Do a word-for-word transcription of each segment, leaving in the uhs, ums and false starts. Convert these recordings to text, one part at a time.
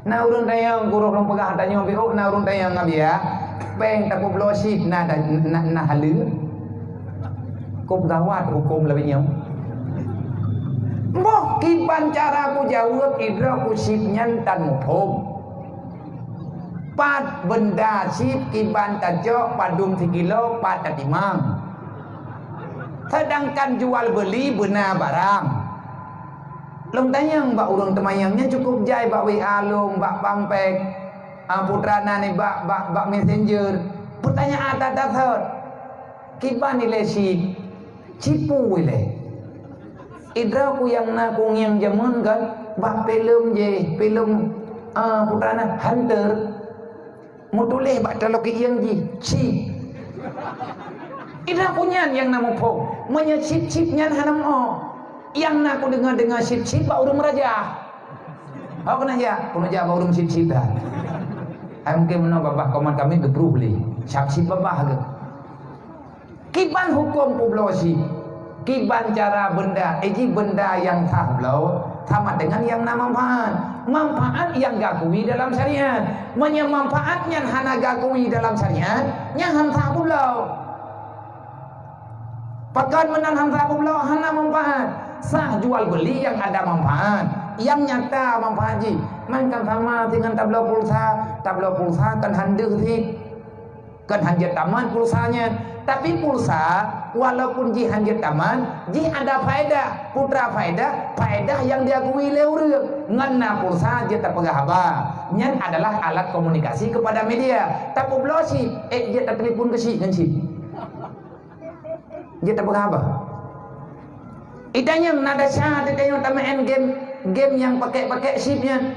Na ureuëng tanyong, gurôh lôn peugah tanyong biôh, na ureuëng tanyong ngon biya, péng tapubloe cit na, na, na haleue. Kôb gawat huköm lagée nyoe. Boh kiban cara kujaweueb idroe ku cit nyan tan muphom. Pat beunda cit kiban tacok padum sikilo pat tatimang. Sedangkan jual beuli beuna barang. Lôn tanyong bak ureuëng teumanyong nyan cukôp jai bak W A lôn, bak pampéng, a, putra na nibak, bak, bak messenger. Peutanyaan that-that thot. Kiban ilée cit, cipu ilée. Idroe ku nyang na ku ngieng jameun kan, bak filem jih, filem, a, putra na, Hunter. Meutuléh bak taloe keuieng jih, cit. Idroe ku nyan nyang na muphom. Meunyoe cit-cit nyan hana meu'oh, nyang na kudeungoe-deungoe cit-cit bak ureuëng meuraja. Ho keuneuk jak, keuneuk jak bak ureuëng cit-cit dah. Hai mungken meunoe babah komat kami geubruh lé. Sab cit babah geuh. Kiban huköm peubloe cit, kiban cara beunda, eh, jih beunda nyang sah bloe sama dengan nyang na manfaat. Manfaat nyang geukui dalam syariat. Meunyoe manfaat nyan hana geukui dalam syariat, nyan han sah peubloe. Pakon meunan han sah peubloe, hana manfaat. Sah jual beuli nyang ada manfaat, nyang nyata manfaat jih. Man kan sama dengan tabloe pulsa, tabloe pulsa kan han deuh cit. Kan han jeuet tamat pulsa nyan, tapi pulsa walaupun jih han jeuet tamat, jih ada faedah. Peue treuk faedah? Faedah nyang diakui lé ureuëng. Ngon na pulsa jeuet tapeugah haba. Nyan adalah alat komunikasi kepada media. Tapeubloe cit, eh, jeuet tatelepon keu cit ngon cit. Jeuet tapeugah haba. Itanyong na desya teuh tanyoe tameu'en game, game nyang pakèk-pakèk cit nyan.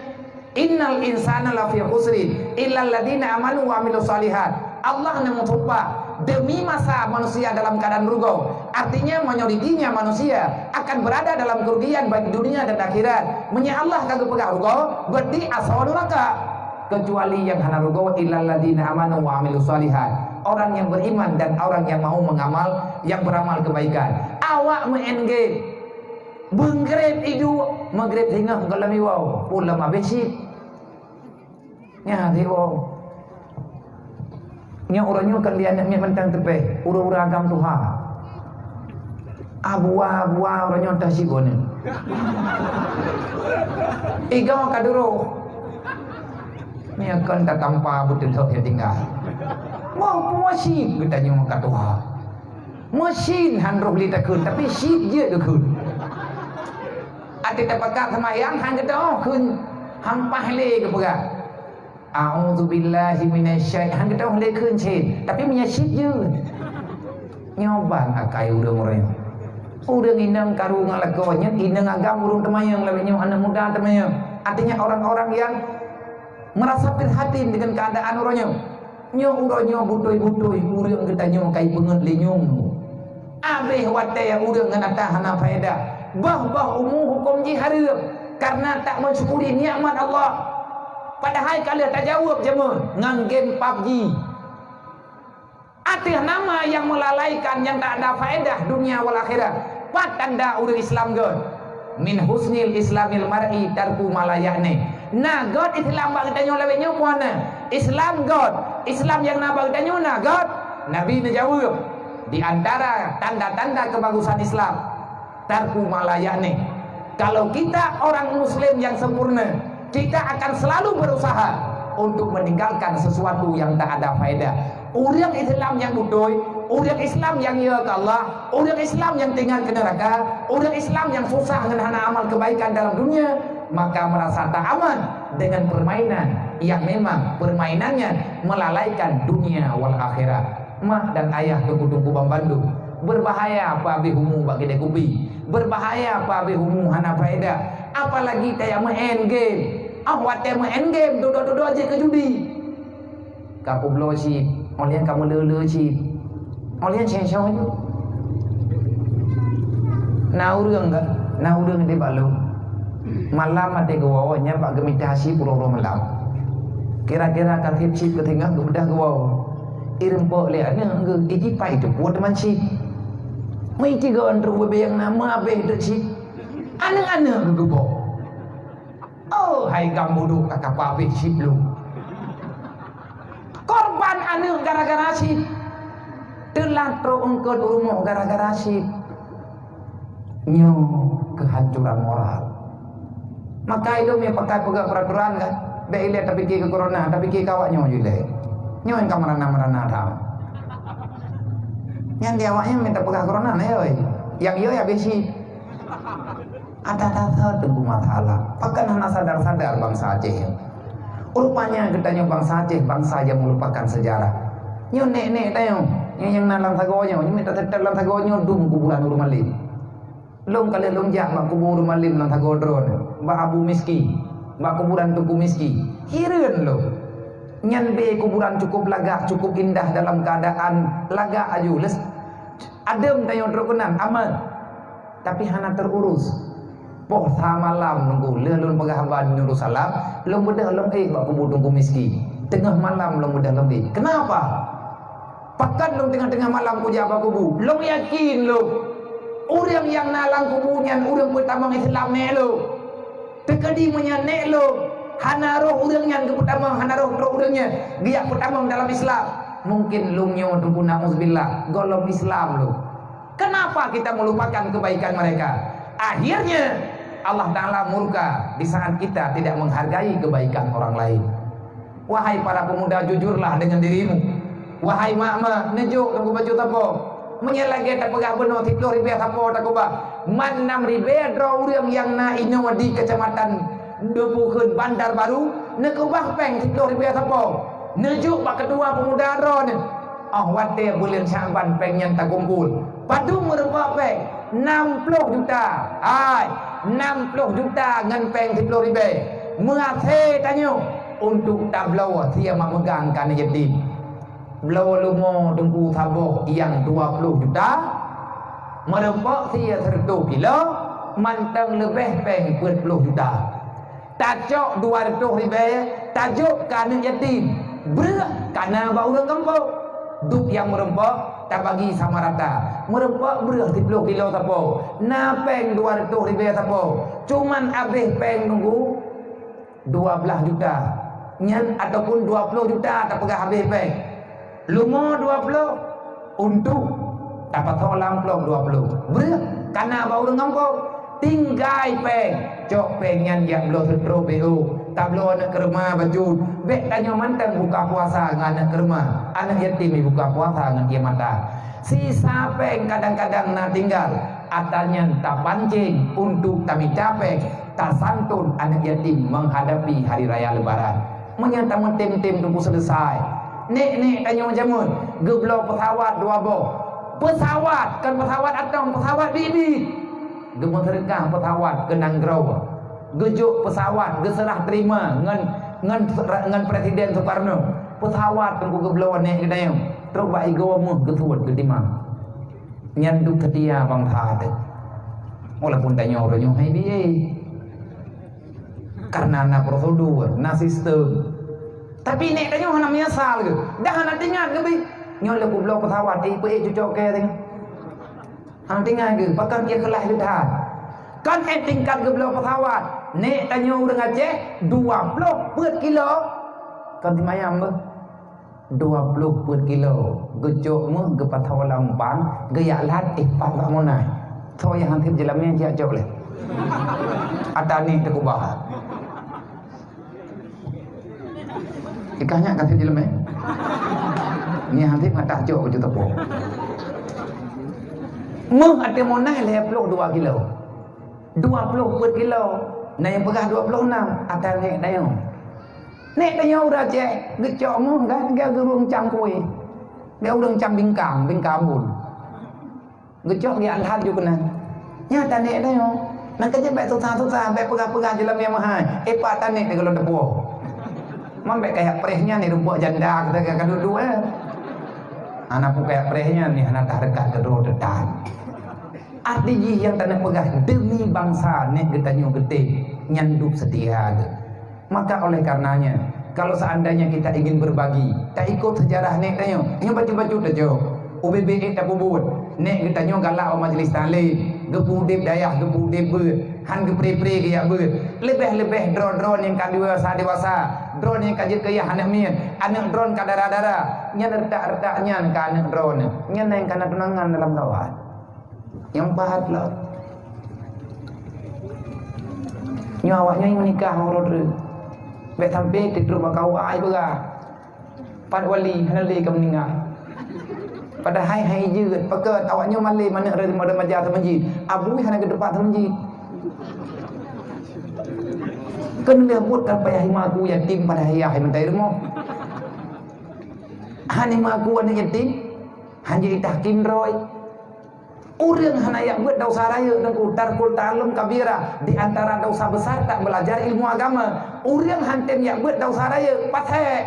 "Innal insana lafi khusrin, illal ladzina amanu wa amilus shalihat." Allah neumeusumpah, "Demi masa manusia dalam keadaan rugoe." Artinya, majoritinya manusia akan berada dalam kerugian baik dunia dan akhirat. Meunyoe Allah ka geupeugah rugoe, berarti asoe nuraka. Kecuali nyang hana rugoe, "Illal ladzina amanu wa amilus shalihat." Orang yang beriman dan orang yang mau mengamal, yang beramal kebaikan. Awak meu'en game. Beungreb iduek, meugreb singoh goh lom iwoe, ulôn abéh cit. Nyan iwoe. Nyoe uroe nyoe kan di aneuk miet mantong teupéh, ureuëng-ureuëng agam tuha. Abua-abua uroe nyoe teuh sigoe nyoe. Igoe ka duroh. Nyoe kon tatampa beuteuthok nyang tinggai. Wah, peue cit geutanyoe ka tuha. Meucit han roh lé takheun, tapi cit jeuet geukheun. Até tapakat seumayang han geutanyoe kheun, han paih lé geupeugah. A'udzubillahi minasyait-, han geutanyoe lé kheun cit, tapi meunyoe cit jeuet. Nyoe ban akai ureuëng-ureuëng. Ureuëng inong karu ngon lakoe nyan, inong agam ureuëng teumanyong lagée nyoe, aneuk muda teumanyong. Artinya orang-orang yang merasa prihatin dengan keadaan uroe nyoe. Nyoe uroe nyoe beutôi-beutôi ureuëng geutanyoe kai beungeut lé nyueng. Abéh watée ureuëng ngon ata hana faedah. Boh-boh umu huköm jih hareuem, kareuna tak meusyukuri nikmat Allah. Padahai ka lheueh tajaweueb jameun ngon game pabji. Ateueh nama nyang meulalaikan nyang tak ada faedah dunia wal akhirat. Pat tanda ureuëng Islam göt? Min husnil islamil mar'i tarku ma la ya'ni. Na göt Islam bak geutanyoe lawét nyoe puana. Islam göt. Islam nyang na bak geutanyoe na göt. Nabi neujaweueb, di antara tanda-tanda kebagusan Islam, tarku ma la ya'ni. Kalau kita orang muslim yang sempurna, kita akan selalu berusaha untuk meninggalkan sesuatu yang tak ada faedah. Ureuëng Islam nyang beutôi, ureuëng Islam nyang yö keu Allah, ureuëng Islam nyang tinggai keu neuraka, ureuëng Islam nyang susah ngon hana amal kebaikan dalam dunia, maka merasa tak aman dengan permainan yang memang permainannya melalaikan dunia wal akhirat. Mak dan ayah teungku-teungku banmandum, berbahaya peuabéh umu bak keudè kupi, berbahaya peuabéh umu hana faedah, apalagi tajak meu'en game. Ah, watée meu'en game, dudoe-dudoe jeuet keu judi. Ka peubloe cit, óh lheueh ka meuleu-leu cit. Óh lheueh ceng-ceng ju. Na ureuëng ka, na ureuëng di bak lôn. Malam até geuwoe, nyan bak geumita cit uroe-uroe malam. Kira-kira ka tieb cit keu teungoh geubeudôh geuwoe. Ireumpok lé aneuk geuh, iji pai teupuet teuma cit. Meuici geuh trok beubeng na meuabéh teuk cit. Aneuk-aneuk geuh geubok. Oh, hai gam budok ka kapabeh cit lom. Korban aneuk gara-gara cit. Teulat trok eungkot u rumoh gara-gara cit. Nyoe keuhancuran moral. Maka ilôn nyang pakai peugah peraturan kan, bèk ilèe tapike keu corona, tapike keu awak nyoe ju ilèe. Nyoe nyang ka meurana-meurana that. Nyan di awak nyan mita peugah corona na yoi. Nyang yoi habéh cit. Ada dasar teungku masalah. Pakon hana sadar-sadar bansa Aceh nyoe. Rupanya geutanyoe bansa Aceh, bansa nyang meulupakan sejarah. Nyoe nèk-nèk tanyoe, nyoe nyang na lam sagoe nyoe, nyoe mita seutôt lam sagoe nyoe dum kuburan ureueng malém. Lôn ka lheueh lôn jak bak kubu ureueng malém lam sagoe droeneuh, bak Abu Miski, bak kuburan Teungku Miski. Hireuen lôn. Nyan bèe kuburan cukup lagak, cukup indah dalam keuadaan lagak aju. Leus adeuem tanyoe trok keunan, aman. Tapi hana teururus. Poh sa malam nunggu lheueh lôn peugah haba Nurul Salam, lôn beudôh lôn ék bak kubu Teungku Miski. Teungoh malam lôn beudôh lôn ék. Kenapa? Pakon lôn teungoh-teungoh malam kujak bak kubu? Lôn yakin lôn, ureueng nyang na lam kubu nyan ureueng peutamong Islam nèk lôn. Teukeudi meunyoe nèk lôn hana roh ureueng nyan geupeutamong, hana roh trok ureueng nyan geujak peutamong dalam Islam, mungkin lôn nyoe teungku, na'uzubillah, gohlom Islam lôn. Kenapa kita melupakan kebaikan mereka? Akhirnya, Allah Ta'ala murka di saat kita tidak menghargai kebaikan orang lain. Wahai para pemuda, jujurlah dengan dirimu. Wahai mak-mak, neujok teungku baju sapo. Meunyoe lagèe tapeugah bunoe siplôh ribèe sapo takeubah, man nam ribèe droe ureueng nyang na inoe di Kecamatan Dupukheun, Bandarbaru, neukeubah péng siplôh ribèe sapo. Neujok bak ketua pemuda droeneuh. Óh watèe buleuen Syakban péng nyan takumpul. Padum meureumpok péng? Nam plôh juta. Hai, nam plôh juta ngon péng siplôh ribèe. Meuhasé tanyoe untuk tabloe sie mak meugang keu aneuk yatim. Bloe leumo teungku saboh nyang dua plôh juta, meureumpok sie sireutoh kilo, mantong leubeh péng peuet plôh juta. Tacok dua reutôh ribèe, tajok keu aneuk yatim, breueh kana bak ureueng gampông. Duek nyang meureumpok tabagi sama rata. Meureumpok breueh siplôh kilo sapo, na péng dua reutôh ribèe sapo, cuman abéh péng teungku dua blaih juta. Nyan ataupun dua plôh juta tapeugah abéh péng. Leumo dua plôh, untuk tapasoe lam plôh dua plôh. Breueh kana bak ureueng gampông. Tinggai péng, cok péng nyan jak bloe seutroh B O, tabloe aneuk keureuma bacut. Bèk tanyoe mantong buka puasa ngon aneuk keureuma, aneuk yatim jibuka puasa ngon ié mata. Sisa péng kadang-kadang na tinggal, atra nyan tapancéng untuk tamita péng, tasantun aneuk yatim menghadapi hari raya Lebaran. Meunyoe tameutem-tem teungku seuleusai, nèk-nèk tanyoe jameun geubloe peusawat dua boh. Peusawat, kon peusawat atong, peusawat biet-biet. Geumeuseudeukah peusawat keu nanggroe. Geujok peusawat geuseurah teurima ngon, ngon, ngon Presiden Sukarno. Peusawat teungku geubloe nèk geutanyoe, trok bak igoe méuh geusuet geutimang. Nyan dub seutia bansa teuh. Walaupun tanyoe uroe nyoe hai B A. Karena na prosedur, na sistem. Tapi nèk tanyoe hana meunyeusal geuh. Dah hana teuingat geuh bit. Nyoe lé kubloe peusawat, eh, peuék cucok kèe teuh. Hana teuingat geuh, pakon ié keulaih geuh that. Kon eh tingkat geubloe peusawat. Nèk tanyoe ureueng Aceh dua plôh peuet kilo. Kon simayam beuh. Dua plôh peuet kilo, geucok méuh geupasoe lam ban, geujak lat, eh, pat bak Monas. Soe nyang han sép jeulamé jak cok lé. Atra nèk teukeubah. Ikah nyak ka sép jeulamé. Nèk han sép ngatah cok keu teupông. Méuh ateueh Monas lhèe plôh dua kilo. Dua plôh peuet kilo. Na nyang peugah dua plôh nam, atra nèk tanyoe. Nèk tanyoe ureueng Aceh geucok méuh kan, geu-, geureueng cam kueh. Geu-, ureueng cam bingkang, bingkang bun. Geucok di alhat ju keunan. Nyan atra nèk tanyoe. Nyan keuh jeuet bèk susah-susah, bèk peugah-peugah jeulamé meuhai. Eh, pat atra nèk teuh gohlom teupuôh. Man bèk kayak preh nyan ni rumpok janda kita ka dudu, eh. Hana peue kayak preh nyan ni hana tarekat keudroe teutan. Arti jih nyang taneuk peugah, demi bansa nèk geutanyoe geutem, nyan dub seutia geuh. Maka oleh karenanya, kalau seandainya kita ingin berbagi, taikot sejarah nèk tanyoe, nyoe bacut-bacut tajok, ubé-bé ék tapeubuet. Nek geutanyoe galak u majlis taklim, geupeu udeb dayah, geupeu udeb beuet, han geupre-pre geujak beuet. Leubeh-leubeh droe-droe nyang ka dewasa-dewasa, droe nyang ka jeuet keu yah aneuk miet, aneuk droe ka dara-dara. Nyan reutak-reutak nyan ka aneuk droe, nyan nyang ka na tunangan dalam kawan. Nyang pahat lom. Nyoe awak nyoe meunikah ngon droe. Bèk sampai teutrok bak K U A ai peugah. Pat wali hana lé ka meuninggai. Padahai hai jeuet, pakon awak nyoe malèe manök remaja seumeujid. Abui hana geuteupat seumeujid. Keuneuk buet kan payah ima aku yatim padahai yah hai meutai rumoh. Han ima aku aneuk yatim, han jeuet tahkim droe. Ureueng hana jak beuet desya rayeuk, Teungku, tarkul ta'allum kabirah, di antara desya besar tak belajar ilmu agama. Ureueng han tem jak beuet desya rayeuk, pathèe.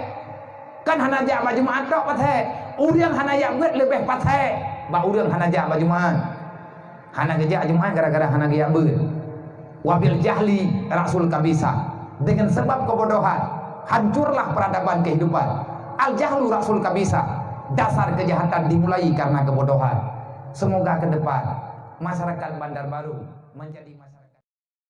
Kan hana jak bak Jumat tok, pathèe. Ureueng hana jak beuet leubeh pathèe bak ureueng hana jak bak Jumat. Hana geujak Jumat gara-gara hana geujak beuet. Wabil jahli ra'sul kabisah. Dengan sebab kebodohan, hancurlah peradaban kehidupan. Al jahlu ra'sul kabisah. Dasar kejahatan dimulai karena kebodohan. Semoga ke depan masyarakat Bandar Baru menjadi